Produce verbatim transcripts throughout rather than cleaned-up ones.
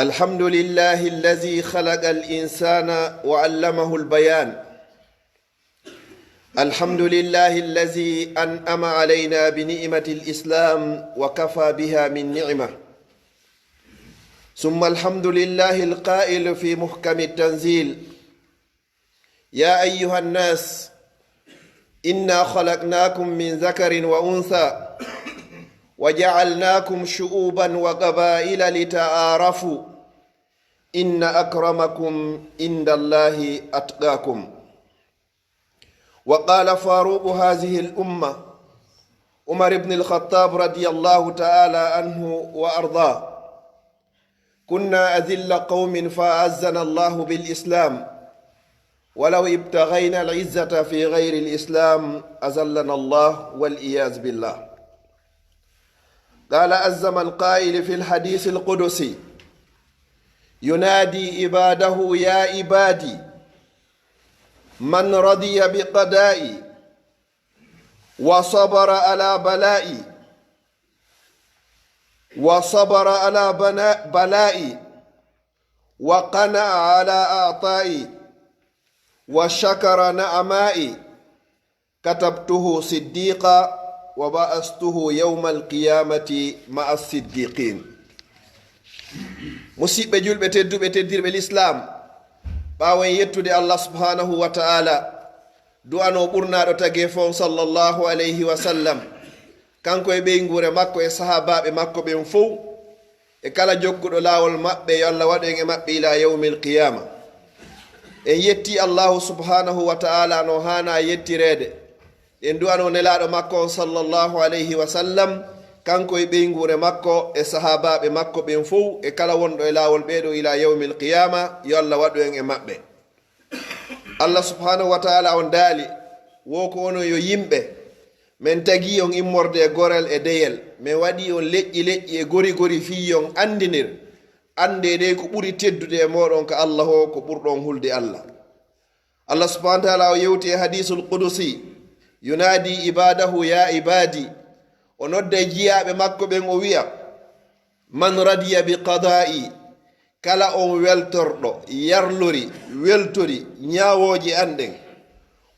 الحمد لله الذي خلق الإنسان وعلمه البيان. الحمد لله الذي أنعم علينا بنعمة الإسلام وكفى بها من نعمة. ثم الحمد لله القائل في محكم التنزيل: يا أيها الناس إنا خلقناكم من ذكر وأنثى وجعلناكم شعوبا وقبائل لتعارفوا إن أكرمكم عند الله أتقاكم. وقال فاروق هذه الأمة عمر بن الخطاب رضي الله تعالى عنه وأرضاه: كنا أذل قوم فأعزنا الله بالإسلام، ولو ابتغينا العزة في غير الإسلام أذلنا الله والعياذ بالله. قال عز من قائل في الحديث القدسي ينادي عباده: يا عبادي من رضي بقضائي وصبر على بلائي، وصبر على بنا-، بلائي، وقنع على عطائي، وشكر نعمائي، كتبته صديقا، وبعثته يوم القيامة مع الصديقين. Musiɓɓe julɓe tedduɓe, teddirɓe l'islam, ɓaawo en yettude Allah subhanahu wa ta'ala, du'ano ɓurnaaɗo tageefo on sallallahu alayhi wa sallam, kanko e ɓeynguure makko e sahaabaaɓe makko ɓen fow, e kala jokkuɗo laawol maɓɓe, yo Allah waɗu en e maɓɓe ila yawmil qiyama. En yetti Allahu subhanahu wa ta'ala no haana yettireede. En du'ano nelaaɗo makko on sallallahu alayhi wa sallam, kanko e ɓeynguure makko e sahaabaaɓe makko ɓen fow, e kala wonɗo e laawol ɓeeɗo ila yawmil qiyama, yo Allah waɗu en e maɓɓe. Allah subhanahu wa ta'ala on daali, wo ko onon yo yimɓe, men tagi on immorde e gorel e deyel, men waɗi on leƴƴi leƴƴi e gori gori fii yo on anndinir, anndee dey ko ɓuri teddude e mooɗon ka Allah o, ko ɓurɗo on hulde Allah. Allah subhanahu wa ta'ala o yewti e hadisul qudusi, yunadi ibadahu ya ibadi, o nodda e jiyaaɓe makko ɓen o wi'a, man radiya bi qada'i, kala on weltorɗo, yarlori, weltori ñaawooje an ɗen.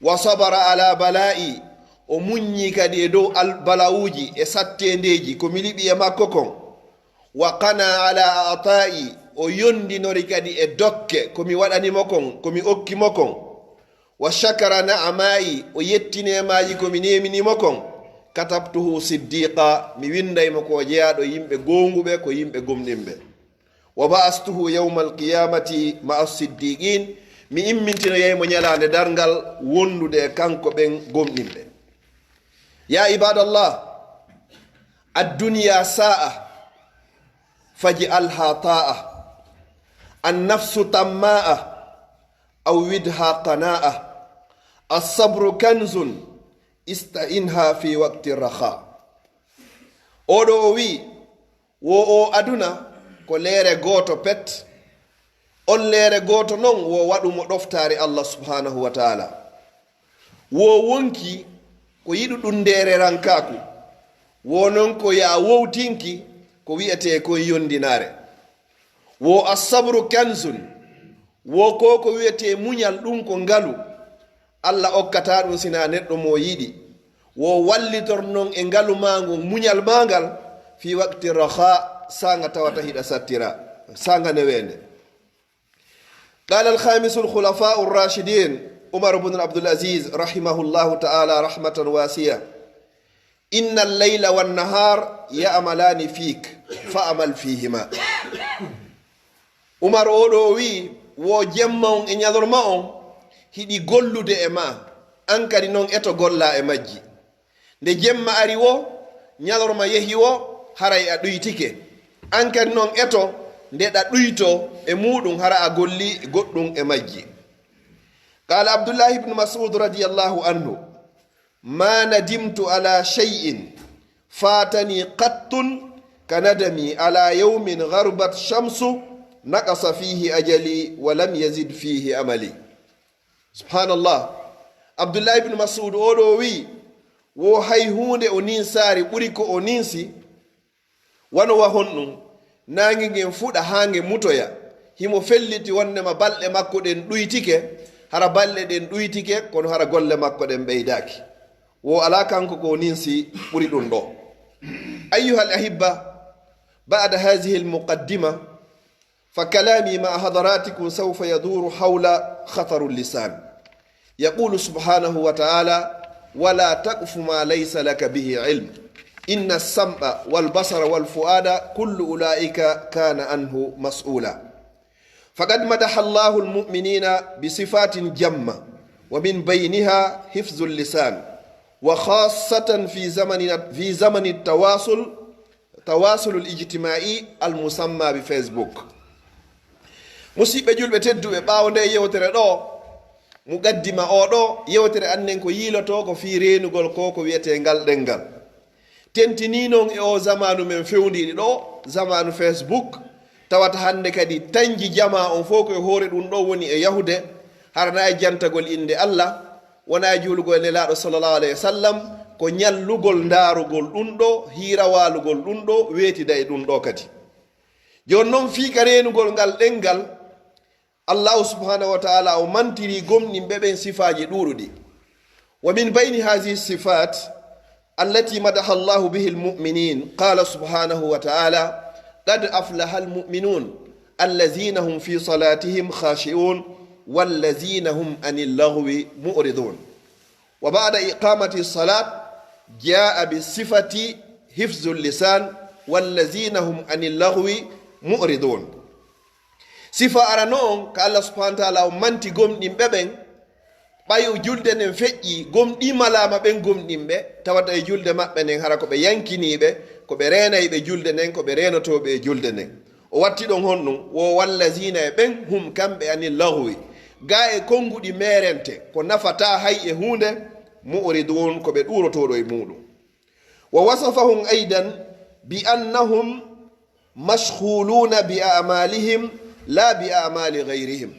Wa sabara ala bala'i, o muññi kadi e dow al-, bala'uuji e satteendeeji ko mi liɓi e makko kon. Wa qana ala a'ta'i, o yondinori kadi e dokke ko mi waɗani mo kon, ko mi okki mo kon. Wa shakara na'ama'i, o yetti neemaaji ko mi neemini mo kon. Katabtuhu siddiqa, mi winnday mo ko o jeyaaɗo yimɓe goonguɓe, ko yimɓe gomɗinɓe. Wa ba'astuhu yawmal qiyamati ma'a siddiqin, mi immintinoyay mo ñalaande darngal wondude e kanko ɓen gomɗinɓe. Ya ibadallah, ad-dunya sa'a, faj'alha ta'a, an-nafsu tamma'a, awwidha qana'a, as-sabru kanzun, ista'inha fi waqti raha. Oɗo o wi, wo o aduna ko leere gooto pet. On leere gooto non wo waɗu mo ɗoftaare Allah subhanahu wa ta'ala. Wo wonki ko yiɗuɗun ndeererankaaku. Wo non ko ya wowtinki ko wi'etee kon yondinaare. Wo as-sabru kanzun. Wo ko ko wi'etee muñal ɗun ko ngalu. Allah okkataa ɗun sinaa neɗɗo mo yiɗi. Wo wallitor non e ngalu maa ngun, muñal maa ngal, fi waqti raha, saanga tawata hiɗa sattira, saanga neweende. Qala al-khamisu al-khulafa'u ar-rashidin, Umar ibn Abdul Aziz, rahimahullahu ta'ala rahmatan wasi'a, inna al-layla wan-nahar ya'malani fik, fa'mal fihima. Umar oɗo o wi'i, wo jemma on e ñalorma on hiɗi gollude e ma, an kadi non eto golla e majji. Nde jemma ari wo, ñalorma yehi wo, haray a ɗuytike. An kadi non eto, nde ɗa ɗuyto e muɗum, hara a golli goɗɗum e majji. Qala Abdullahi ibn Mas'ud radiyallahu anhu, ma nadimtu ala shay'in fatani qattun ka nadami ala yawmin gharabat shamsu naqasa fihi ajali wa lam yazid fihi amali. Subhanallah. Abdullahi ibn Mas'ud oɗo o wi'i, wo hay huunde o ninsaari ɓuri ko o ninsi, wano wa honɗum, Naange ngen fuɗa haa nge mutoya. Himo felliti wonnde ma balɗe makko ɗen ɗuytike, hara balɗe ɗen ɗuytike, kono hara golle makko ɗen ɓeydaaki. Wo alaa kanko ko ninsi ɓuri ɗum ɗo. أيها الأحبة، بعد هذه المقدمة، فكلامي مع حضراتكم سوف يدور حول خطر اللسان. يقول سبحانه وتعالى: "ولا تقف ما ليس لك به علم، إن السمع والبصر والفؤاد كل أولئك كان عنه مسؤولا". فقد مدح الله المؤمنين بصفات جمة، ومن بينها حفظ اللسان، وخاصة في زمن، في زمن التواصل، التواصل الاجتماعي المسمى بفيسبوك. Musiɓɓe julɓe tedduɓe, ɓaawo nde yewtere ɗo, muqaddima o ɗo, yewtere annen ko yiilotoo ko fii reenugol ko, ko wi'etee ngal ɗenngal. Tentinii non e oo zamaanu men fewndiiɗi ɗo, zamaanu Facebook, tawata hannde kadi tanji jamaa on fof ko e hoore ɗum ɗo woni e yahude, hara na e jantagol innde Allah, wona e juulugol e Nelaaɗo sallallahu alayhi wa sallam, ko ñallugol ndaarugol ɗum ɗo, hiirawaalugol ɗum ɗo, weetida e ɗum ɗo kadi. Jooni non fii ka reenugol ngal ɗenngal, Allahu subhanahu wa ta'ala o mantiri gomɗinɓe ɓen sifaaji ɗuuɗuɗi. ومن بين هذه الصفات التي مدح الله به المؤمنين، قال سبحانه وتعالى: "قد أفلح المؤمنون الذين هم في صلاتهم خاشعون والذين هم عن اللغو معرضون". وبعد إقامة الصلاة جاء بصفة حفظ اللسان والذين هم عن اللغو معرضون. Sifa arano on ka Allah subhanahu wa ta'ala o manti gomɗinɓe ɓen, ɓay o julde nden feƴƴi, gomɗimalaama ɓen gomɗinɓe, tawata e julde maɓɓe nden hara ko ɓe yankiniiɓe, ko ɓe reenayɓe julde nden, ko ɓe reenotooɓe e julde nden. O watti ɗon honɗum? Wo wallazina e ɓen hum kamɓe anil laghwi, ga e konnguɗi meerente, ko nafataa hay e huunde, mu'ridun, ko ɓe ɗuurotooɗo e muuɗum. Wa wasafahum aidan bi annahum mashghuluna bi a'malihim la bi a'mali ghayrihim.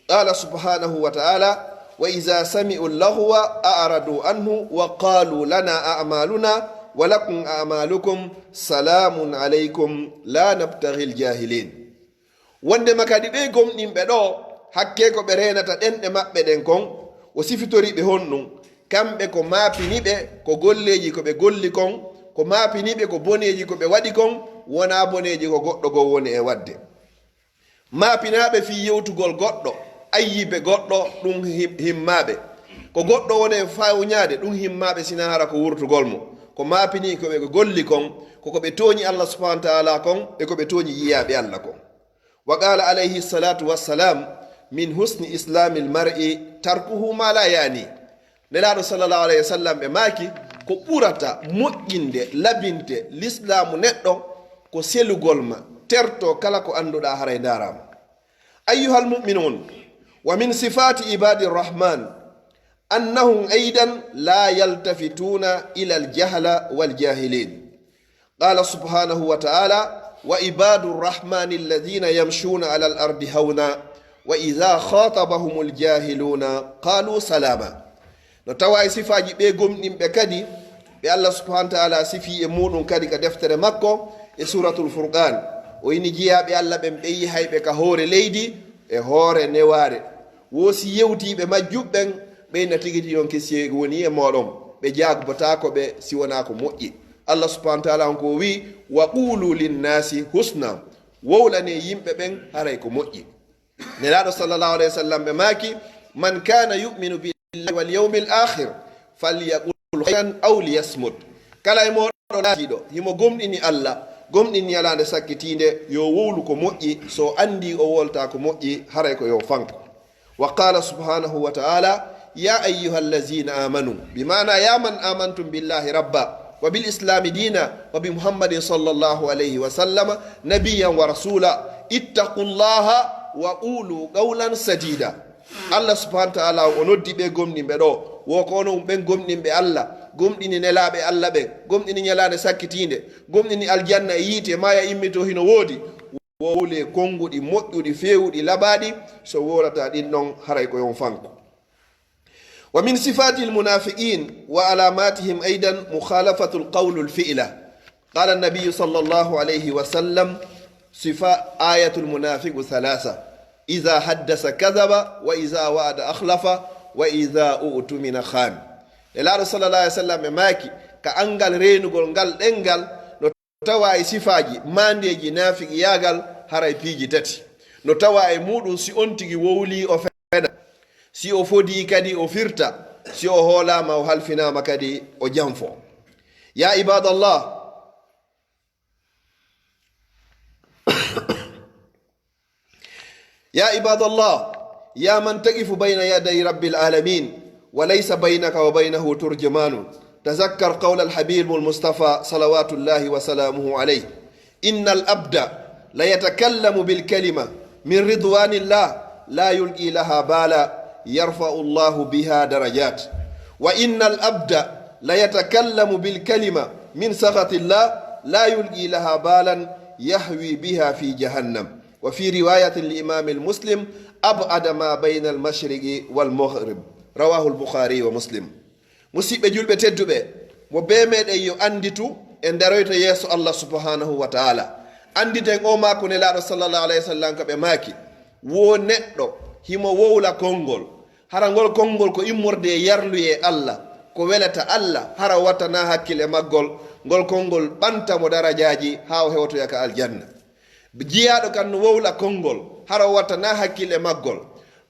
Qala subhanahu wa ta'ala: "Wa idha sami'u al-laghwa a'radu anhu wa qalu lana a'maluna wa lakum a'malukum salamun alaykum la nabtaghi al-jahilin." Wondema kadi ɓee gomɗinɓe ɗo, hakkee ko ɓe reenata ɗenɗe maɓɓe ɗen kon, o sifitori ɓe honɗum? Kamɓe ko maapini ɓe ko golleeji ko ɓe golli kon, ko maapini ɓe ko boneeji ko ɓe waɗi kon, wonaa boneeji ko goɗɗo goo woni e waɗde. Maapinaaɓe fii yewtugol goɗɗo, ayyibe goɗɗo, ɗum him-, himmaaɓe. Ko goɗɗo woni e fawñaade, ɗum himmaaɓe, sinaa hara ko wurtugol mo. Ko maapini ko ɓe golli kon, ko ko ɓe tooñi Allah subhanahu wa ta'ala kon, e ko ɓe tooñi jiyaaɓe Allah kon. Wa qala alayhi salatu wassalam: "Min husni islamil mar'i tarkuhu ma la yani." Nelaaɗo sallallahu alayhi wa sallam ɓe maaki, ko ɓurata moƴƴinde, labinte lislaamu neɗɗo, ko selugol ma, terto kala ko annduɗaa haray ndaaraama. Ayyuhal mu'minun, wa min sifati ibadi rahman annahum aidan la yaltafituna ila al jahla wal jahilin. Qala subhanahu wa ta'ala: "Wa ibadu rahmani alladhina yamshuna ala al-ardi hawna, wa idha khatabahumul jahiluna qalu salama." No tawa e sifaaji ɓee gomɗinɓe kadi, ɓe Allah subhanahu wa ta'ala sifii e muuɗum kadi ka deftere makko, e Suratul Furqan. O inni jiyaaɓe Allah ɓen ɓe yihayɓe ka hoore leydi, e hoore newaare. Wo si yewtii ɓe majjuɓe ɓen, ɓe na tigi tigi on kisiyee woni e mooɗon. Ɓe jaagbotaako ɓe si wonaa ko moƴƴi. Allah subhanahu wa ta'ala on ko o wi'i: "Wa qulu linnasi husna." Wowlanee yimɓe ɓen haray ko moƴƴi. Nelaaɗo sallallahu alayhi wa sallam ɓe maaki: "Man kana yu'minu billahi wal yawmil akhir falyaqul khayran aw liyasmut." Kala e mooɗon laatiiɗo himo gomɗini Allah, gomɗini ñalaande sakkitiinde, yo wowlu ko moƴƴi, so anndi o wowlataa ko moƴƴi, haray ko yo fanko. Wa qala subhanahu wa ta'ala: "Ya ayyuhallazina amanu", bi maana: "Ya man amantum billahi rabba, wa bil islami dina, wa bi Muhammadin sallallahu alayhi wa sallama nabiyyan wa rasula, ittaqullaha wa qulu qawlan sadida." Allah subhanahu wa ta'ala o noddi ɓe gomɗinɓe ɗo, wo ko onon ɓen gomɗinɓe Allah, gomɗini nelaaɓe Allah ɓen, gomɗini ñalaande sakkitiinde, gomɗini aljanna e yiite, maaya immitoo hino woodi. Wowlee konnguɗi moƴƴuɗi, feewuɗi, laɓaaɗi, so wowlataa ɗin ɗon, haray ko yon fanko. Wa min sifatil munafiqin wa alamatihim aidan mukhalafatul qawlul fi'la. Qala an-nabiyyu sallallahu alayhi wa sallam: Sifa ayatul munafiqu thalatha. Iza haddasa kadhaba, wa iza wa'ada akhlafa, wa iza u'tumina khan. Nelaaɗo sallallahu alaihi wasallam ɓe maaki, ka angal reenugol ngal ɗengal, no tawa e sifaaji maandeeji naafiqiyaagal haray piiji tati. No tawa e muuɗum si on tigi wowlii o fena, si o fodii kadi o firta, si o hoolaama o halfinaama kadi o janfo. Ya ibadallah, يا عباد الله، يا من تقف بين يدي رب العالمين وليس بينك وبينه ترجمان، تذكر قول الحبيب المصطفى صلوات الله وسلامه عليه: إن العبد ليتكلم بالكلمة من رضوان الله لا يلقي لها بالا يرفع الله بها درجات، وإن العبد ليتكلم بالكلمة من سخط الله لا يلقي لها بالا يهوي بها في جهنم. وفي رواية للإمام مسلم: أبعد ما بين المشرق والمغرب. رواه البخاري ومسلم. Musiɓɓe julɓe tedduɓe, mo bee meɗen yo annditu e daroyta yeeso Allah subhanahu wa ta'ala. Annditen o maako Nelaaɗo sallallahu alayhi wa sallam ka ɓe maaki, wo neɗɗo himo wowla konngol, hara ngol konngol ko immorde e yarluyee Allah, ko welata Allah, hara wattana hakkil e maggol, ngol konngol ɓanta mo darajaaji haa o hewtoya ka aljanna. Jiyaaɗo kan no wowla konngol, hara o wattana hakkil e maggol.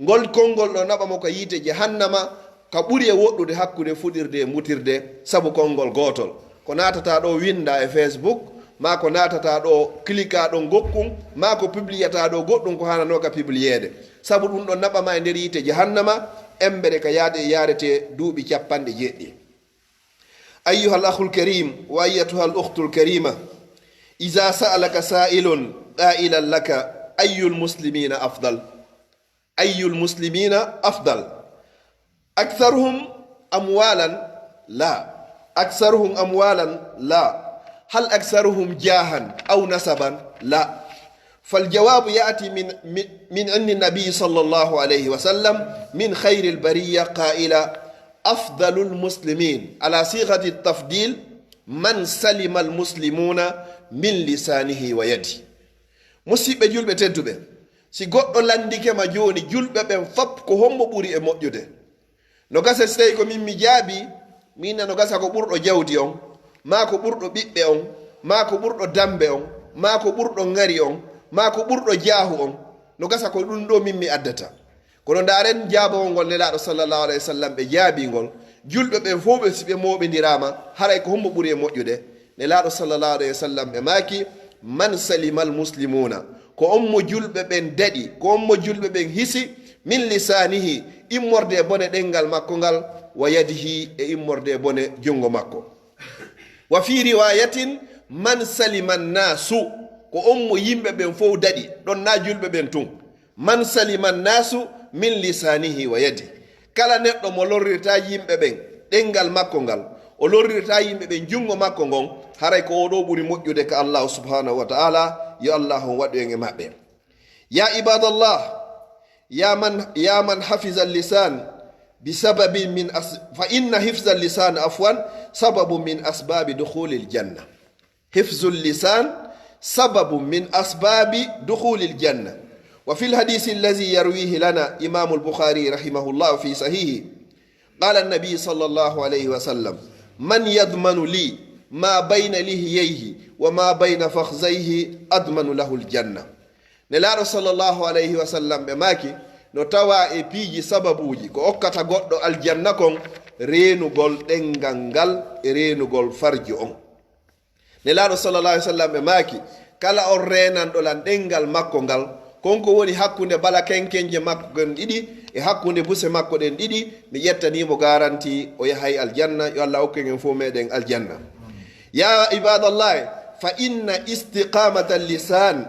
Ngol konngol ɗo naɓa mo ka yiite jahannama, ka ɓuri e woɗɗude hakkunde fuɗirde e mutirde, sabu konngol gootol. Ko naatata ɗo winnda e Facebook, maa ko naatata ɗo klika ɗon goɗɗum, maa ko pibliyata ɗo goɗɗum ko hananoo ka pibliyeede. Sabu ɗum ɗon naɓa ma e nder yiite jahannama, embere ka yaade e yaarete duuɓi capanɗe jeeɗiɗi. أيها الأخ الكريم وأيتها الأخت الكريمة، إذا سألك سائل قائلا لك: أي المسلمين أفضل؟ أي المسلمين أفضل؟ أكثرهم أموالا؟ لا. أكثرهم أموالا؟ لا. هل أكثرهم جاها أو نسبا؟ لا. فالجواب يأتي من، من، من عند النبي صلى الله عليه وسلم من خير البرية قائلا: أفضل المسلمين على صيغة التفضيل من سلم المسلمون من لسانه ويده. Musiɓɓe julɓe tedduɓe, si goɗɗo lanndike ma jooni, julɓe ɓen fop ko hombo ɓuri e moƴƴude? No gasa si tawi ko min mi jaabi, mi inna no gasa ko ɓurɗo jawdi on, maa ko ɓurɗo ɓiɓɓe on, maa ko ɓurɗo dambe on, maa ko ɓurɗo ŋari on, maa ko ɓurɗo jaahu on. No gasa ko ɗum ɗo min mi addata. Kono ndaaren jaabawol ngol Nelaaɗo sallallahu alayhi wa sallam ɓe jaabi ngol. Julɓe ɓen fof ɓe, si ɓe mooɓindiraama, haray ko hombo ɓuri e moƴƴude? Nelaaɗo sallallahu alayhi wa sallam ɓe maaki: "Man salima al muslimuna", ko on mo julɓe ɓen daɗi, ko on mo julɓe ɓen hisi, "min lisaanihi", immorde e bone ɗenngal makko ngal, "wa yadihi", e immorde e bone junngo makko. "Wa fi riwayatin, man salima annaasu", ko on mo yimɓe ɓen fof daɗi, ɗon na julɓe ɓen tun. "Man salima annaasu min lisaanihi wa yadi." Kala neɗɗo mo lorrirta yimɓe ɓen ɗenngal makko ngal, o lorrirta yimɓe ɓen junngo makko ngon, haray ko oo ɗoo ɓuri moƴƴude ka Allaahu subhaanahu wa ta'aala, yo Allaahu on waɗu en e maɓɓe. Ya ibadallah, ya man, ya man hafiza al-lisan bi sababin min as-, fa inna hifza al-lisan, afwan, sababun min asbabi dukhulil janna. حفظ اللسان سبب من أسباب دخول الجنة. وفي الحديث الذي يرويه لنا إمام البخاري رحمه الله في صحيحه، قال النبي صلى الله عليه وسلم: "من يضمن لي ما بين لحييه وما بين فخذيه أضمن له الجنة." Nelaaɗo sallallahu alayhi wa sallam ɓe maaki, no tawa e piiji sababuuji ko okkata goɗɗo aljanna kon, reenugol ɗenngal ngal e reenugol farju on. Nelaaɗo sallallahu alayhi wa sallam ɓe maaki, kala on reenanɗo lan ɗenngal makko ngal, kon ko woni hakkunde bala kenkenje makko gon ɗiɗi, e hakkunde buse makko ɗen ɗiɗi, mi ƴettanii mo garanti o yahay aljanna, yo Allah okku en fof meɗen aljanna. Ya ibadallahi, fa inna istiqamata al-lisan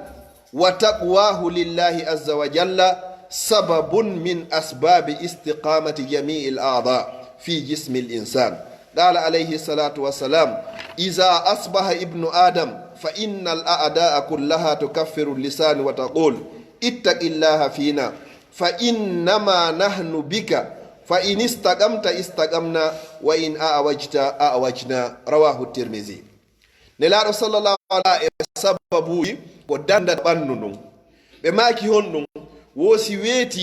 wa taqwahu lillahi azza wa jalla sababun min asbabi istiqamati jami'il a'da fi jismil insan. قال عليه الصلاة والسلام: "إذا أصبح ابن آدم فإن الأعداء كلها تكفر اللسان وتقول: اتق الله فينا، فإنما نحن بك، فإن استقمت استقمنا، وإن أعوجت أعوجنا." رواه الترمذي. Nelaaɗo sallallahu alayhi wa sallam e sababuuji ko danda ɓandu ndun. Ɓe maaki honɗun? Wo si weeti